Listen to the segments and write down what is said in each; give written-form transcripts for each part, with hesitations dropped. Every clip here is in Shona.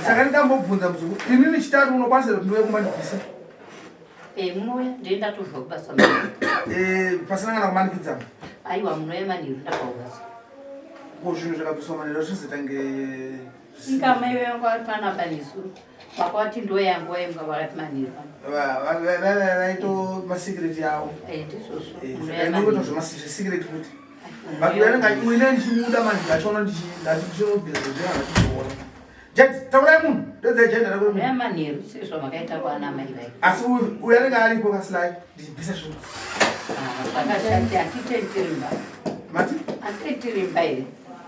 Saka ndikambobvunza muzukuru, inini Chitatu unokwanisa kuti ndiuye kumba ndibvise? Eh, munouya ndiye ndatobva kubasa. Eh, pasina kana kumanikidzana. Aiwa, munouya manheru ndabva kubasa. Ko zvinhu zvakabviswa manheru zvizotange Inga mai vangu vari panapa nesu. Vakati ndoyangu vaimbwa vakati manheru. Vaito masecret yavo. Eh, ndizvozvo. Eh, Munouya saka manheru. inoita zvemasikireti futi. But uyo anenge uine ndichimuda manje ndachiona ndachinobvisa zvezvina ndachizoona. Jet, taurai munhu. Ndodzai jenda rako Munouya munhu. manheru sezvamakaita kwana mai vai. Asi uyo anenge aripo kasilai ndichibvisa zvinhu. Ah, zvakashati hatitendirimba. Mati? Hatitendirimba here?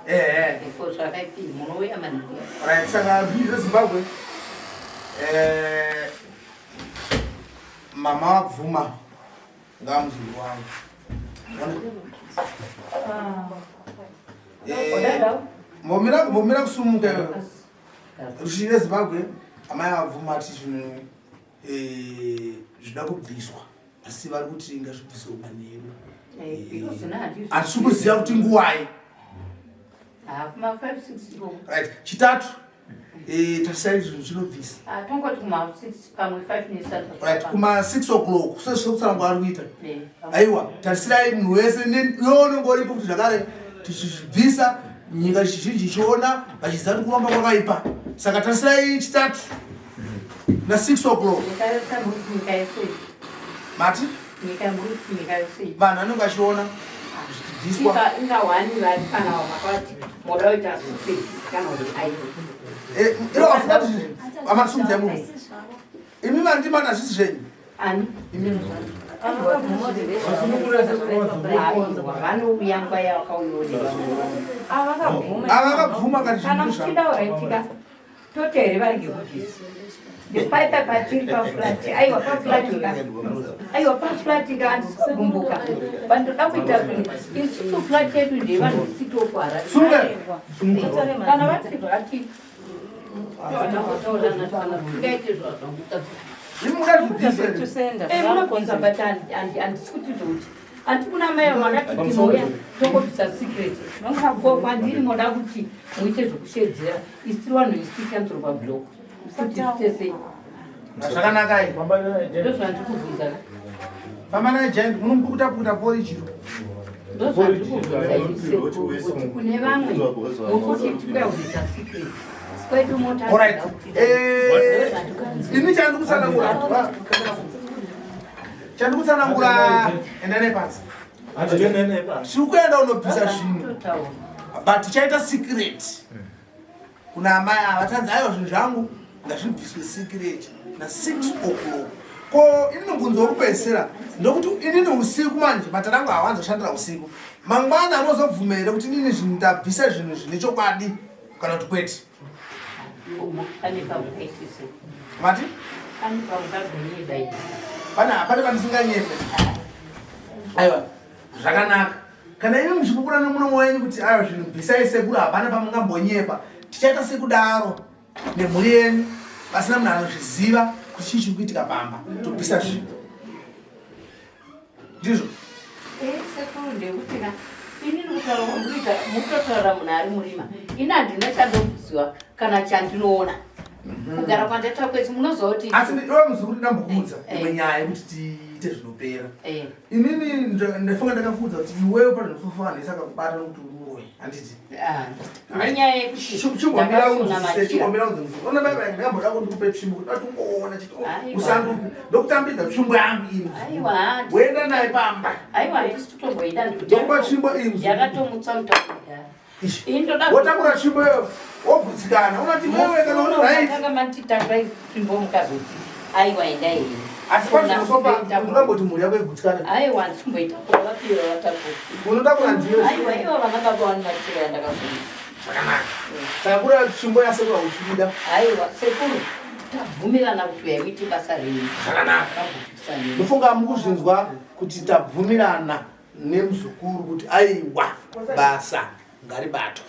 Eh, eh. Ko zvakaipi munouya manheru. Right, saka zvinhu zveZimbabwe eh mama vabvuma ngamuzukuru wangu. Eh, mbomira kusumuka iwewe. Ruzhinji rweZimbabwe amai vabvuma ati zvinhu eh, zvida kubviswa asi vari kuti ngazvibviswe manheru. Hatisi kuziva kuti nguwai. Kuma 5 6 ikoko. Right, Chitatu eh, tarisai zvinhu zvinobvisa. Ah, tongoti kuma 6 pamwe 5 minutes. Right, kuma 6 o'clock sezvekutsanangura ari kuita. Aiwa, tarisirai munhu wese iwe unenge uripo kuti zvakare tichizvibvisa nyika zhinji ichiona vachiziva kuti kuromba kwakaipa. Saka tarisirai Chitatu na 6 o'clock. Nyika yose muri nyika yose. Mati? Nyika muri nyika yose. Vanhu vanenge vachiona zvichibviswa. Inga wani vari pana vakati moda kuita secret kana kuti aiwa. Eh, iro vafunga kuti amasumudza munhu. Imi vandimana hazvisi zvenyu. Ani? Imi. Vanouya nguva yavakauya. Avakabvuma kati Kana zvinhu muchida uraitika tote here varege kubvisa. Ndepaipa patiri pafurati. Aiwa pafurati ka. Aiwa pafurati ka handisi kugumbuka. Vandoda kuita zvinhu. Isusu furati yedu ndeyevanhu tisitokwara. Sunga. Kana vati vati tingaite zvazvanguta. Imi muda zvibvise. Eh, munobvisa but handisi kuti zvokuti handi kuna mai vakati tinouya tongobvisa secret ko kwandiri moda kuti muite zvokushedzera isu tiri vanhu isu tikanzuro pablock kuti zviite sei? Zvakanaka iyi. Ndozvandiri kubvunza ka. Famba naye giant munomupukuta pukuta pori chiro. Ndozvandiri kubvunza ise kuti kune vamwe mukuti tikuya kubvisa secret kwedu mota. Alright. Eh, ini chandikutsanangura. Chandikutsanangura enda nepasi. Tiri kuenda unobvisa zvinhu. But tichaita secret. Kuna amai ava tanzi aiwa zvinhu zvangu ngazvibviswe secret na 6 o'clock. Ko ini mubvunzo wekupedzisira ndokuti inini usiku manje matara angu hawanzoshandira usiku. Mangwana anozobvuma here kuti inini zvinhu ndabvisa zvinhu zvine chokwadi kana kuti kwete? Pane pamukaitise. Mati? Pane pamukagonyeba iyi. Pane hapana pandisinganyepe. Aiwa, zvakanaka. Kana imi muchipupura nemuromo wenyu kuti aiwa zvinhu bvisai sekuru hapana pamungambonyepa, tichaita sekudaro nemhuri yenyu pasina munhu anozviziva kuti chii chiri kuitika pamba, tobvisa zvinhu. Ndizvo. Eh, sekuru ndekuti ka inini kutaura kwamurikuita mukutotaura munhu ari murima. Ini handina chandoziva kana chandinoona. Kugara kwandaita kwese munoziva kuti Asi iwe muzukuru ndambokuudza Eh, imwe nyaya yekuti tiite zvinopera. Inini ndafunga ndakakuudza kuti iwewe pane zvinofanisa kakubata nokuti uri muroyi, handiti? Ah, nenyaya yekuti Chimbomira ndakasona unzwisise, machira. chimbomira unzwisise. Ona baba ndamboda kuti ndikupe tsvimbo kuti dati ungoona chiti Aiwa. usanduku. Ndokutambidza tsvimbo yangu iyi. Aiwa, handi. Woenda naye pamba. Aiwa, handisi kutomboida ndikuti Ndokupa tsvimbo iyi muzukuru. yakatomutsa mutauro kudhara. Ishi. Ini ndoda Wotakura tsvimbo iyo wogutsikana. Unoti wewe kana uri right. Makanga manditanga tsvimbo mukazoti aiwa endai henyu. Asi pazvinosofa unongoti mhuri yako igutsikane. Aiwa, handisi kumboitakura vapiwe vatakura. Unotakura ndiyo. Aiwa, ivo vana baba vane machira yandakazonga. Zvakanaka. Saka kuri tsvimbo yasekuru uchibuda. Aiwa, sekuru tabvumirana kuti uyai muite basa renyu. Zvakanaka. Vabvisa neni. Ndofunga mukuzvinzwa kuti tabvumirana nemuzukuru kuti aiwa basa ngaribatwe.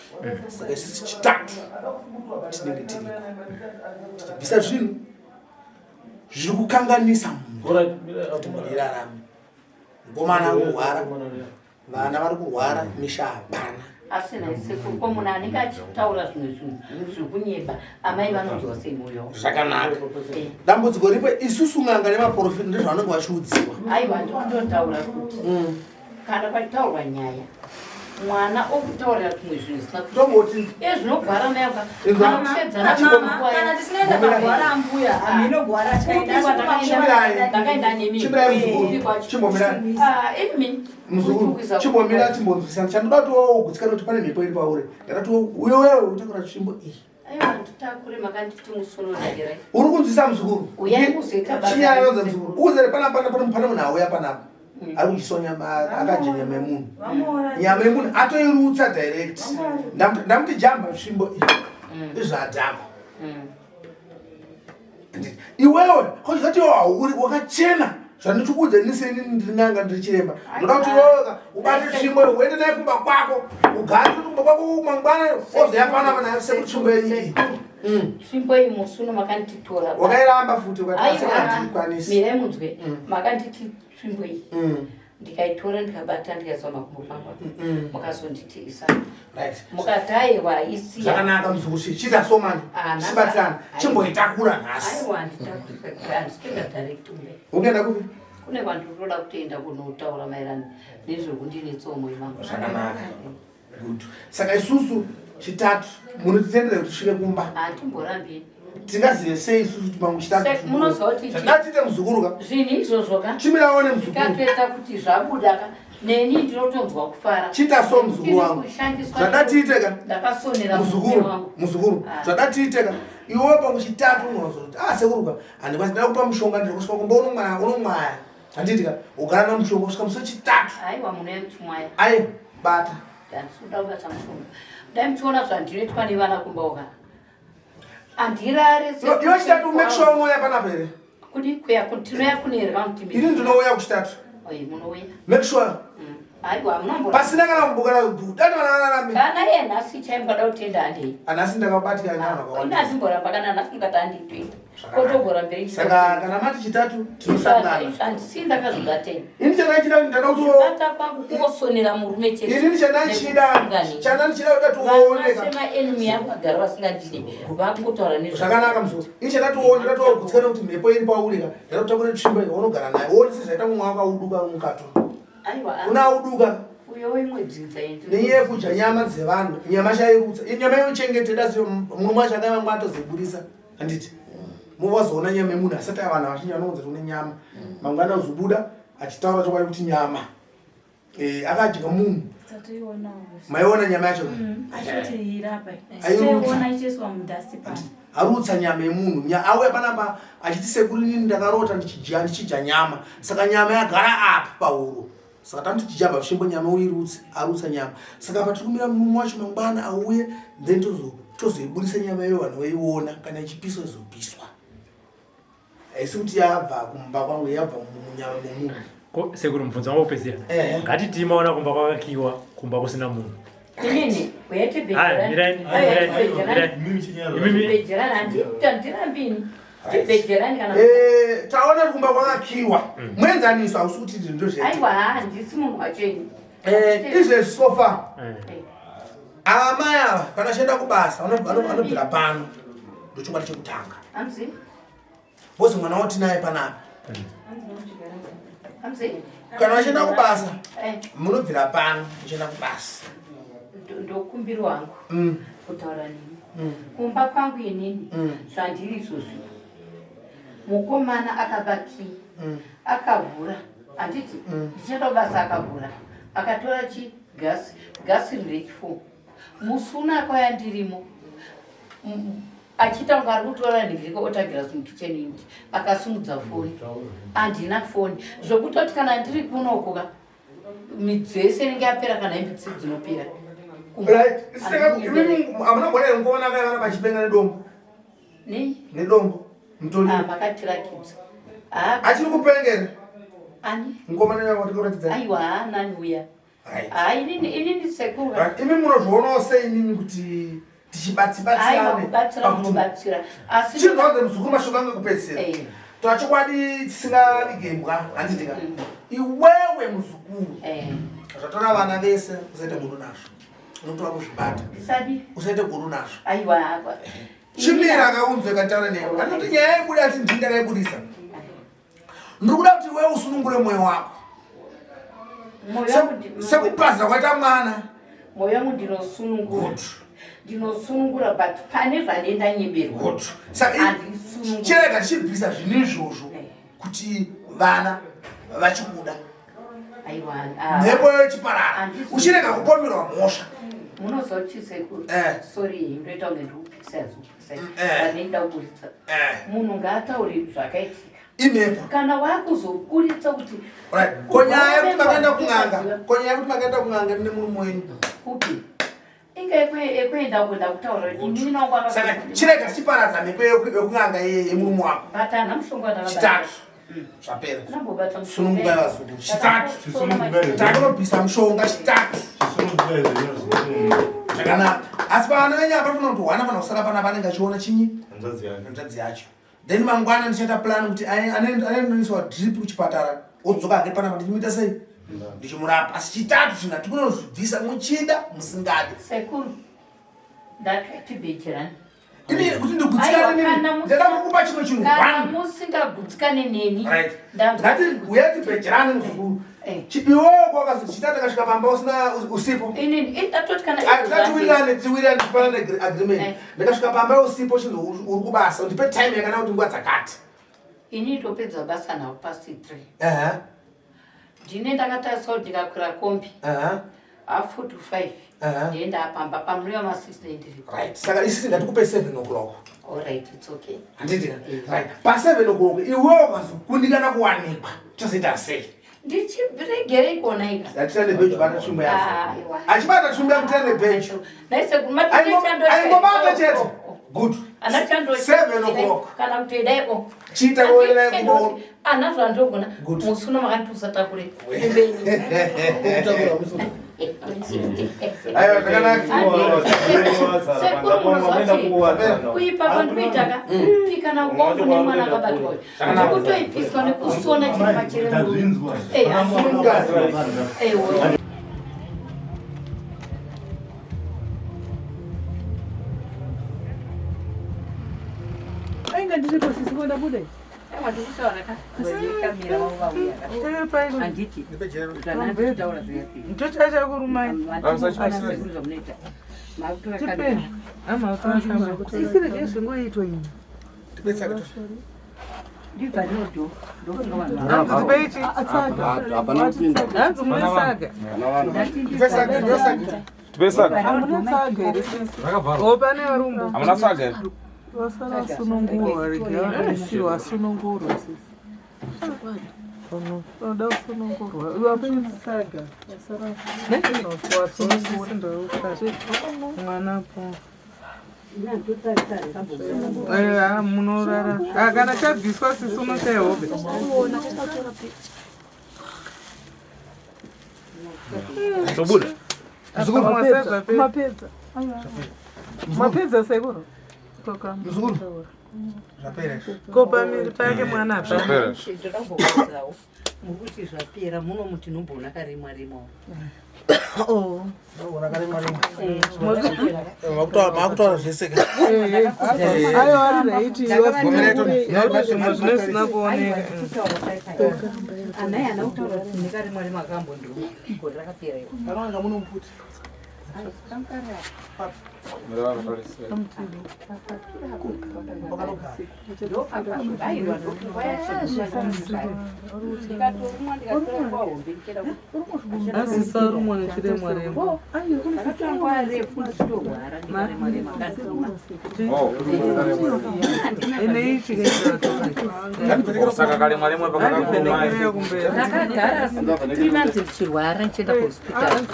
Saka isusu Chitatu tinenge tiriko tichibvisa zvinhu zviri kukanganisa munhu kuti mhuri irarame. Mukomana ari kurwara, vana vari kurwara, misha hapana. Asi nhai sekuru, ko munhu anenge achitaura zvimwe zvinhu zvekunyeba, amai vanonzwa sei mwoyo wavo? Zvakanaka. Eh. Dambudziko ripo isusu n'anga nemaprofita ndezvavanenge vachiudziwa. Aiwa, ndikutotaura kuti kana pachitaurwa nyaya mwana okutaurira tumwe zvinhu zvisina Tomboti ezvinogwara mai aka Inzwa. kana kushedzana Kana tisinaenda pagwara ambuya, hameno gwara Chimirai. ndakaenda nemi Chimirai muzukuru. Chimbomirai. Ah, imi Muzukuru, chimbomira timbonzwisana. Chandoda kuti wogutsikana kuti pane mhepo iri pauri. Ndakati uyo wewe utakura tsvimbo iyi. Aiwa, nditakure makanditi musunundakirai. Uri kunzwisa muzukuru? Uyai muzoita basa. Chinyaya muzukuru. Uzere panapa pane munhu auya panapa. Ari kudyiswa nyama, akadya nyama yemunhu. Nyama yemunhu atoirutsa direct. Ndamuti jamba tsvimbo iyi. Izvadhakwa. Iwewe kozvati hauri wakachena zvandikuudza ini seni ndiri n'anga ndiri chiremba ndoda kuti iwewe ubate tsvimbo uende naye kumba kwako ugare kumba kwako mangwana ozoya panapa naye sekuti tsvimbo yenyu iyi. Tsvimbo iyi musuno makanditora. Wakairamba futi ukati Aiwa, andikwanisi. Mirai munzwe. Makanditi tsvimbo iyi ndikaitora ndikabata ndikaisa makumbo pangu, mukazonditi isa. Mukati aiwa, isiya. Zvakanaka muzukuru, chiita so mani. Ah, nhasi- Chibatsirana, chimboitakura nhasi. Aiwa, handitakuri, handisikuenda direct umbe. Unoenda kupi? Kune kwandinoda kutoenda kunotaura maererano nezvekundinetsawo mwoyo mangu. Zvakanaka. Good. Saka isusu chitatu munotitendera kuti tisvike kumba? Hantimborambi. Tingazive sei isusu kuti mamwe chitatu? Munoziva kuti Ngatiite muzukuru ka. Zvinhu izvozvo ka. Chimirawo nemuzukuru. Ndikatoita kuti zvabuda ka, neni ndinotonzwa kufara. Chiita so muzukuru wangu. Kushandiswa. Zvadatiite ka. Ndakasonera murume Muzukuru, wangu. muzukuru. Ah. Zvadatiite ka. Iwe pamwe chitatu unozoti ah sekuru ka, handikwanisi ndada kupa mushonga ndiri kusvika kumba unomwaya unomwaya. Handiti ka, ugara namushonga kusvika musi wechitatu. Aiwa, munoya muchimwaya. Ai, bata. Handisi kuda kubata mushonga. Dai muchiona zvandinoitwa nevana kumba uka. Handirare. Iwe chitatu make sure unouya panapa here? Kudi kuya tinoya kune round. Ini ndinouya kuchitatu. Oi, munouya. Make sure. Aiwa, munombo. Pasina kana kumbukana dati vana vanarambe. Kana iye nhasi chai mukada kutenda handei. Anhasi ndakabatikana nevanhu vakawanda. Ini handimboramba kana nhasi mukati handitoenda. Kotogoramberi. Saka kana mati chitatu tinosangana. Handisi ndakazvibatei. Ini chandaichida ndada kuti Kubata kwangu kungosonera murume chete. Ini chandaichida chandaichida kuti tione ka. Sema enemy yangu vagara vasingandidi vakungotaura nezva. Zvakanaka muzukuru. Ini chandationa ndatogutsikana kuti mhepo iri pauri ka. Ndatotakura tsvimbo iyi unogara nayo. Uone sezvaita mumwe wakauduka mukato. Aiwa. Una uduka. Uyo wemwe dzinza indi. Nenyaya yekudya nyama dzevanhu, nyama chairutsa. Nyama yochengete dasi murume wacho akaiva mwa atozoibudisa. Handiti? Muvazoona nyama yemunhu asati avanhu vazhinji vanoudza kuti une nyama. Mangwana ozobuda achitaura chokwadi kuti nyama. Akadya munhu. Maiona nyama yacho? Arutsa nyama yemunhu. Auya panapa achiti sekuru inini ndakarota ndichidya nyama. Saka nyama yagara apa pahuro. Saka tamuti chijamba tsvimbo nyama uirutse, arutsa nyama. Saka apa tiri kumira murume wacho mangwana auye, then tozoibudisa nyama iyoyo vanhu voiona, kana ichipiswa izopiswa. Haisi kuti yabva kumba kwangu, yabva munyama memunhu. Ko sekuru, mubvunzo wangu wekupedzisira. Ngatiti maona kumba kwakakiwa, kumba kusina munhu. Inini, uyati Hai, mirai, mirai, mirai. Imimi- bhejerani, handirambini. Tibhejerani kana. Taona kuti kumba kwakakiwa. Muenzaniso hausi kuti izvi ndozvete. Aiwa, handisi munhu wacho ini. Izvezvi so far. Amai ava kana achienda kubasa vanobvira pano. Ndochokwadi chekutanga. Hamzi? Bozi mwana watinaye panapa. Hamzi? Kana vachienda kubasa, munobvira pano muchienda kubasa. Ndokumbiro wangu kutaura nemi. Kumba kwangu inini zvandiri izvozvi. Mukomana akaba key akavhura, handiti ndichienda kubasa akavhura akatora chi gasi gasi rine musi unako yandirimo achiita kunge ari kutora nhingiriko otagirasi mukitchen unit akasimudza foni handina foni zvokutoti kana ndiri kunoko ka midziyo yese inenge yapera kana hembe dzese dzinopera. Right. Saka imimi hamuna kuona here mukomana akaiva pachipenga nedombo? Nei? Nedombo. Mutori. Ah, makatirakidza. Ah, Achiri kupengera. Ani? Mukomana uya watikuratidza. Aiwa, nani uya? Right. Ah, inini sekuru. Right. Imi munozvionawo sei imimi kuti Aiwa, tichibatsibatsirane? kubatsira munobatsira. Asi Chinzwanze muzukuru mashoko angu ekupedzisira. Eh. Tora chokwadi tisingavige imbwa, handiti ka? Iwewe muzukuru. Eh. Zvatora vana vese usaite munhu nazvo. Unotova kuzvibata. Ndisadi. Usaite guru nazvo. Aiwa. Chimira akaunzwe kataura newe. Anoti nyaya yebuda ati ndini ndakaibudisa. Ndiri kuda kuti iwewe usunungure mwoyo wako. Mwoyo wangu Sekupazira kwaita mwana. Mwoyo wangu ndinosunungura. Good. Ndinosunungura but pane zvandenda nyeberwa. Good. Saka Handisununguri. chirega tichibvisa zvinhu izvozvo kuti vana vachikuda. Aiwa. Mhepo yechiparara. Handisi- Uchirega kupomerwa mhosva. Munozoti sekuru. Sorry, ndoita kunge ndikupikisa zokupikisa. Pandinoda kuburitsa. Munhu ngaataure zvakaitika. Imhepo. Kana wakuzoburitsa kuti Right. Ko nyaya yekuti makaenda kun'anga, ko nyaya yekuti makaenda kun'anga nine murume wenyu. Kupi? Inga yekuenda kuenda kutaura kuti inini nangu Saka chirega tichiparadza mhepo yekun'anga yemurume wako. But hana mushonga wandakabata. Chitatu. Zvapera. Ndambobata mushonga. Sunungukai vazukuru. Chitatu. Chisunungukai. Takunobvisa mushonga chitatu. Zvakanaka. Asi pavana venyu apa panofanira kuti hwana fana kusara panapa anenge achiona chinyi? Hanzvadzi yacho. Then mangwana ndichaita plan kuti anoendeswa drip kuchipatara odzoka hake panapa ndichimuita sei? Ndichimurapa. Asi chitatu chinhu hatikunozvibvisa muchida musingadi. Sekuru, ndakati bhejerani. Ini kuti ndigutsikane Aiwa, nemi, ndada kukupa chimwe chinhu Kana one. musingagutsikane neni. Right. Ndanzwa Ngati uya tibhejerane muzukuru. Iwewe kwakazi chitatu akasvika pamba usina usipo. Inini ndatoti kana Tatiwirirane tiwirirane tipanane agreement. Ndakasvika pamba usipo chinzi uri kubasa undipe time yakanaka kuti nguva dzakati. Ini ndopedza basa nawo past 3. Ehe. Ndine ndakatarisa kuti ndikakwira kombi. Ehe. Half to 5. Ehe. Ndienda pamba pamunouya ma 6 nendiripo. Right. Saka isisi ngatikupe 7 o'clock. All right, it's okay. Handiti? Right. Pa 7 o'clock iwewe ukazokundikana kuwanikwa tozoita sei? Ndichiregerei kuona ika. Ndatira nebench bata tsvimbo yako. Aiwa. Achibata tsvimbo yako tira nebench. Naise Aingobata chete. Good. Ana chando 7 o'clock. Kana kuti endaipo. Chiita kuenda kumba. Ana zvandogona. Musi uno makati usatakure. Kumbeni. Aiwa zvakanaka. Sekuru munozoti kuipa kwandinoita ka pika kwangu nemwana akabatwa ndikutoipiswa nekusona chiri pachirembo. Ewo. Ainga ndiripo sisi kwenda bude. Aiwa ndikutaura ka. Kamira wavo vauya ka. Handiti. Zvandanditaura zviya. Ndochachakurumai. Tipeni. Sisi regai zvingoitwa ini. Hanzi mune saga. Tipe saga. Hamuna saga here sisi? O pane varumbo. Hamuna saga here? Vasara vasunungurwa regai vakaisiwa vasunungurwa sisi. Vanoda kusunungurwa. Vape saga. Vasara wasunungurwa. Mwana po. Aiwa munorara. Ah, kana chabviswa sisi unoshaya hope. Tobuda. Mapedza. Mapedza sekuru. Muzukuru. Zvapera izvi. Ko pamiri pake mwana hapana. Zvapera. Ndingambokuudzawo mukuti zvapera muno muti nomboona karimwa rimwawo. Makutaura zvese ka. Aiwa ari raiti zvimwe zvinosina kuoneka. Anai ana kutaura kuti nekarimwa rimwa akambondiruma gore rakapera iwo. Panooneka muno muputi. Asisarumwa nechiremwa remwa. Ene ichi Saka karimwa rimwe pakakurumai. Ndakagara 3 months ndichirwara ndichienda kuhospitari.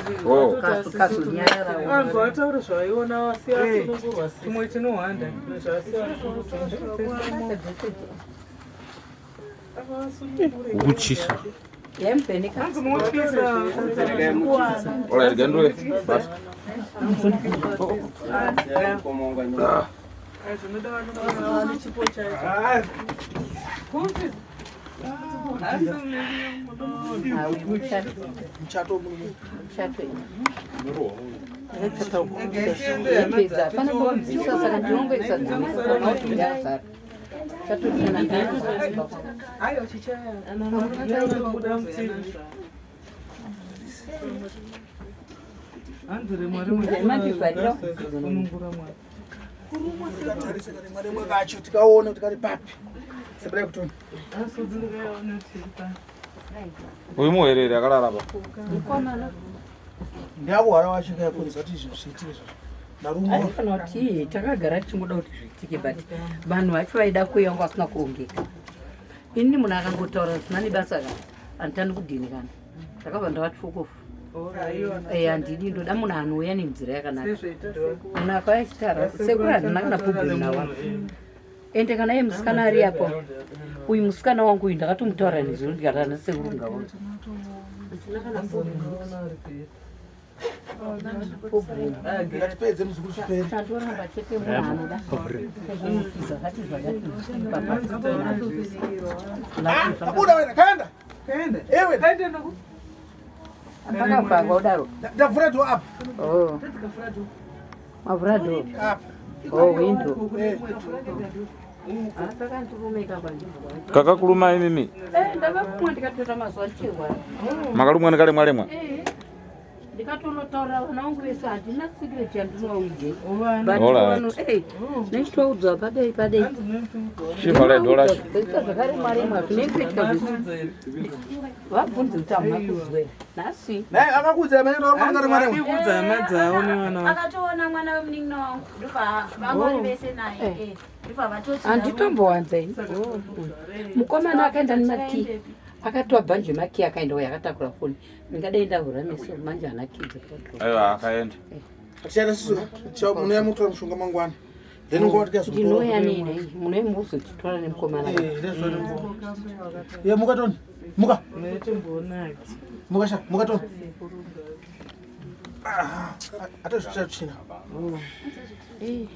Kazonyararawo. Vanhu vataura zvavaiona vasiya vasunungurwa chimwe chinohwanda Ukuchisa. Yembenika. Hanzi munotyisa. Alright, gandwe. Basi. Zvinoda vanhu chipo chacho. Kupi? Asi Muchato muno. Muchato. Hembe hapana kubvisa saka ndinongoisa dzimwe kuti ndazara. Chatotina ndazara. Ayo chichaya. Kuda mutiri. Hanzi rimwe rimwe. Mandivharira. Sunungura mwana. Tikatarisa karimwe rimwe kacho tikaona kuti kari papi. Seberai kutoni. Uyu muherere akarara pa. Mukomana. Ndiakuhwara wacho kayakonza kuti izvi zviitike izvozvo. Ndarumwa. Aifanira kuti iye takagara tichingoda kuti zviitike but vanhu vacho vaida kuuya vanga vasina kurongeka. Ini munhu akangotaura zvisina nebasa ka handitani kudini kana. Ndakabva ndavati fokofu. Eh, handidi ndoda munhu anouya nenzira yakanaka. Munhu akauya achitaura sekuru handina kana problem nawo. Ende kana iye musikana ari apo uyu musikana wangu uyu ndakatomutaura nezuro ndikati ana sekuru ngaona. Handina kana problem. Problem. Ngatipedze muzukuru chipere. Tandoramba chete munhu anoda zvakati zvakati. Ah, abuda wena kaenda. Kaenda. Ewe. Kaenda noku. Pakavharwa kudaro. Ndavhura door apa. Oh. Mavhura door. Apa. Oh, window. Eh. Kakakuluma imimi. Eh, ndavakumwa ndikatora mazuva ndichirwara. Makalumwa nekalemwa lemwa. Eh. Ndikatonotaurira vana vangu vese handina secret yandinovaudze. But Alright. vano- eh, nechitoudzwa padei padei. Chivhara door racho. Zvaita zvakaremwa remwa zvinoitika zvese. Vabvunze kuti hamuna kuudzwa here. Nhasi. Naye akakuudzai mai kuti karimwe rimwe. Akudza hama dzavo nevana vavo. Akatoona mwana wemunin'ina wangu ndobva vanga vari vese naye eh, ndobva vatoti Handitombowanza ini. Mukomana akaenda nemakii. Akatiwa bhanje makii akaenda uyo akatakura foni. Ndingadai ndavhura meso manje haana kii dzekutakura. Aiwa akaenda. Tichaita sisu. Chao munoya mutora mushonga mangwana. Then nguva tikazotora. Ndinouya nini munoe muzotitora nemukomana. Eh, ndezvo ndiko. Ye muka toni. Muka. Muka sha, muka toni. Ah, atozviita tsvina. Eh.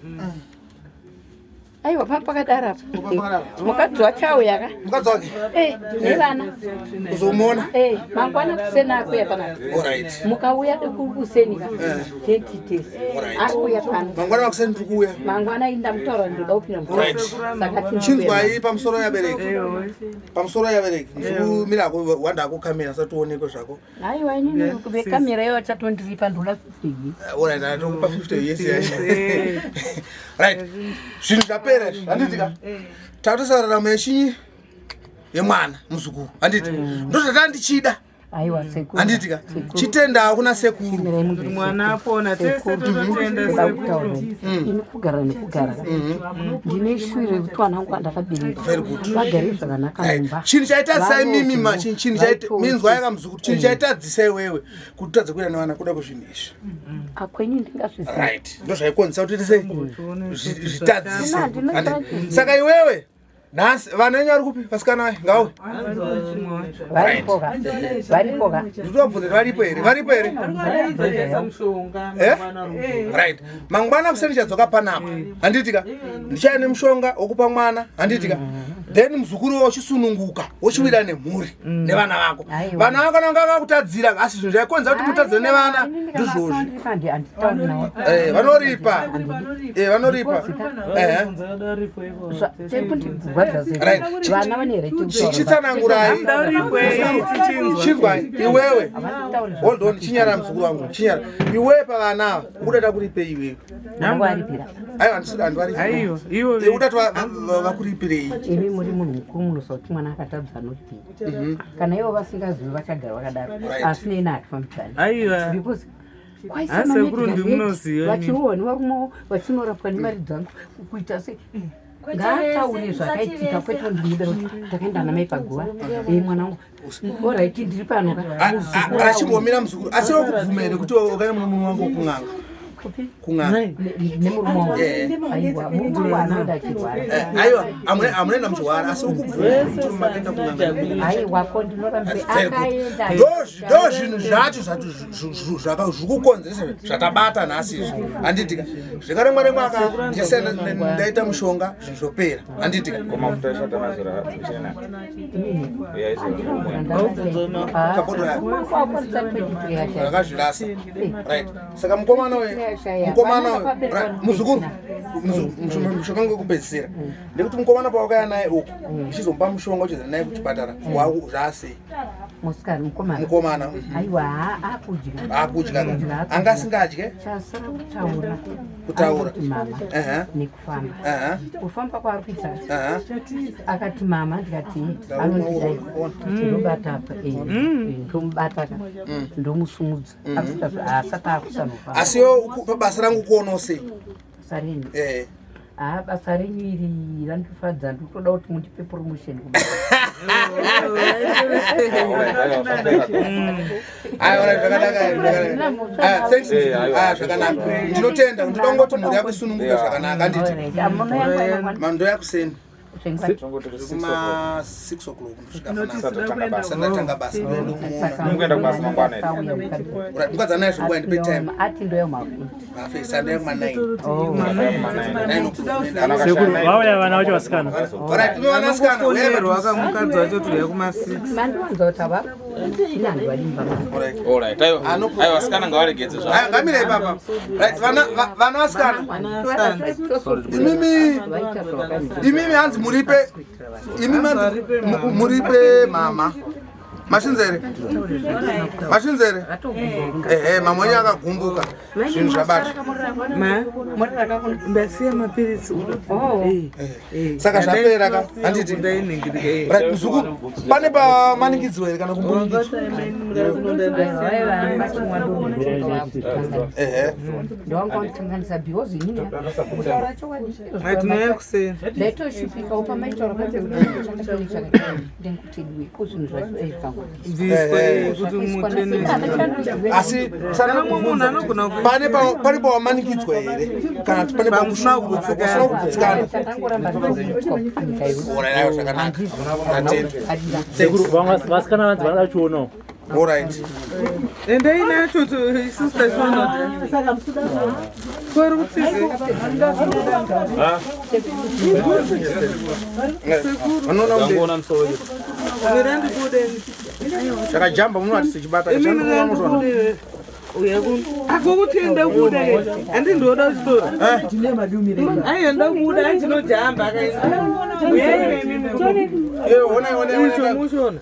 Aiwa pakadaro apa. Pakadaro. Mukadzi wacho auya ka. Mukadzi wake. Eh, nevana. Kuzomuona. Eh, mangwana kuseni akuya panapa. Alright. Mukauya kuseni ka. Tenti tesi. Alright. Akuya pano. Mangwana kuseni tiri kuuya. Mangwana indamutaura ndoda kupinda mukati. Alright. Saka tinouya. Chinzwai pamusoro yabereki. Pamusoro yabereki. Muzukuru ako wanda ako kamera asati uonekwe zvako. Aiwa inini vekamera iyo vachatondiripa ndoda 50. Alright, atokupa 50 yes yacho. Right. Zvinhu zvapera izvi, handiti ka? Takutosa raramo yechinyi yemwana muzukuru, handiti? Ndozvatanga ndichida. Aiwa sekuru. Handiti ka? Chitendawo kuna sekuru. Mwana apona tese tototenda Ndoda sekuru. kutaura ini kugara nekugara ndine shwiro yekuti vana vangu vandakabereka vagare zvakanaka mumba Chinhu chaitadzisa imimi ma chinhu chinhu chaita Varoorwe, minzwa yaka muzukuru, chinhu chaitadzisa iwewe kuti utadze kuenda nevana kuda kwezvinhu izvi. Akwenyu ndingazviziva. Right. Ndozvaikonzesa kuti tise zvitadzise. Handina, Handiti? ndinoita- Saka iwewe nhasi vana venyu vari kupi vasikana vaye ngauye. Varipo ka varipo ka. Ndikutobvunza kuti varipo here? Varipo here? Eh? Right. Mangwana kuseni chadzoka panapa. Handiti ka? Ndichaya nemushonga wokupa mwana, handiti ka? Then muzukuru wochisununguka, wochiwira nemhuri nevana vako. Aiwa. Vana vako nanga vakutadzira asi zvinhu zvaikonza kuti mutadzire nevana ndizvozvi. Handitauri navo. Eh, vanoripa. Eh, vanoripa. Eh. Chekundigwadza Right. vana vane right yekutaura. Chitsanangurai. Chinzwai iwewe. Havatauri Hold on, chinyara muzukuru wangu, chinyara. Iwewe pavana ava, ukuda takuripei iwewe? Mwana waripira. Aiwa, handisi handivaripi. Aiwa, ivo Eh, Ukuda vakuripirei. Imi muri munhu mukuru munoziva kuti mwana akatadza anoripira. Kana ivo vasingazivi vachagara vakadaro. Right. Asi neni hatifambidzani. Aiwa. Because Ah, sekuru ndimunoziva imi. vachirohwa nevarume vachinorapwa nemari dzangu kuita sei ngaataure zvakaitika kwete ndinoda kuti ndakaenda namai paguva e mwana wangu orit ndiri pano ka Achimbomira muzukuru asi wakubvuma here kuti wakaenda muno munhu wangu wokun'anga? Kun'anga. Nemurume wangu. Eh. Aiwa, murume wangu anoenda achirwara. Aiwa, amunoenda muchirwara asi ukubvunza kuti makaenda kun'anga. Aiwa, ko ndinorambe Very good. akaenda. Ndo zvinhu zvacho zvikukonzeresa zvatabata nhasi izvi, handitika? Zvikaremwa remwa aka ndese ndaita mushonga, zvinhu zvopera, handitika? Mafuta eshata mazora chena. Kapoto yako. Ndakazvirasa, right. Saka mukomana uyu, mukomana uyu, right, muzukuru, mushonga wekupedzisira ndekuti mukomana pawakaya naye uku uchizomupa mushonga, uchizoenda naye kuchipatara, zvasei? Musikana, mukomana. Mukomana. Aiwa, akudya. Akudya ka? Anga asingadye? Chasara kutaura. Kutaura. Anoti mama. Nekufamba. Kufamba kwaari kuita, akati mama, ndikati anondidai, ndobata apa, ndomubata ka, ndomusumudza. Akuita asati akusanofamba. Asi iwe pabasa rangu kuonawo sei? Basa renyu? Eh. Ha, basa renyu iri randifadza, ndikutoda kuti mundipe promotion kubasa. Aiwa, zvakanaka, zvakanaka. Ah, thanks. Ah, zvakanaka, ndinotenda. Ndinoda kungoti mhuri yako isununguke zvakanaka, handiti? Mando yakuseni kuma 6 o'clock ndosvika panapa. Sandatanga basa, ndoenda kumuona. Mukuenda kubasa mangwana here? Right, mukadzi anaye zvinguva, ndipe time. Ati ndoya mafuti. Mafesa ndoya kuma 9 o'clock. Sekuru, vauya vana vacho vasikana. Alright, imi vanasikana, uyai Anofonerwa padhuze. kamukadzi wacho tuya kuma6. Mandiwanza kuti ava inanhu varimba. Alright, aiwa. Aiwa, vasikana ngavaregedze zvavo. Aya, ngamire ipapa. Right, vana vasikana, imimi, imimi hanzi muripe, imimi hanzi muripe mama mashinzere, mashinzere, ehe, mama wenyu akagumbuka, zvinhu zvabata. Ma ndasiya mapiritsi. Saka zvapera ka, handiti? Right, muzukuru, pane pamanikidzwa here kana kumbunikidzwa? Ehe. Ndowanga wandikanganisa because inini kutaura chokwadi Tinoya kuseni. Ndaitoshupikawo pamaitaura pacho ndengutediwe ko zvinhu zvacho zvangu. Bviswa kuti mucheneswe. Asi Kana mumwe munhu anogona pane pawamanikidzwa here kana kuti pane Pamusina pamusina kugutsikana. kugutsikana? Chakangoramba ndikuitwa kunyika iwe. Alright, aiwa, zvakanaka, ndatenda. Sekuru, vamwe vasikana vanzi vanoda kuchionawo. Alright. Endei nacho isusu tachionoda kori kutize. Vanoona kuti Ndangoona musoro wedu. Mira ndibudeni. chakajamba muno hatisichibata. Imini ngandibude akokutenda kuda handi ndoda kuchitora aiwa ndakuda andinojamba akaenda. Ona. Mushona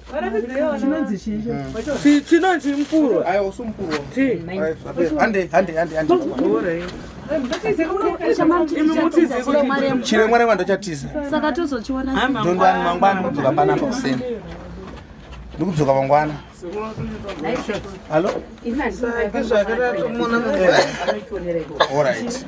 chinonzi mupurwa. Aiwa, usumupurwa. Hande, hande, hande, hande. Imi mutize. Chiremwa remwa ndochatiza. Saka tozochiona? Ndondani mangwana ndikudzoka panapa kuseni, ndikudzoka mangwana. Hallo. Zvakadatomona. Alright.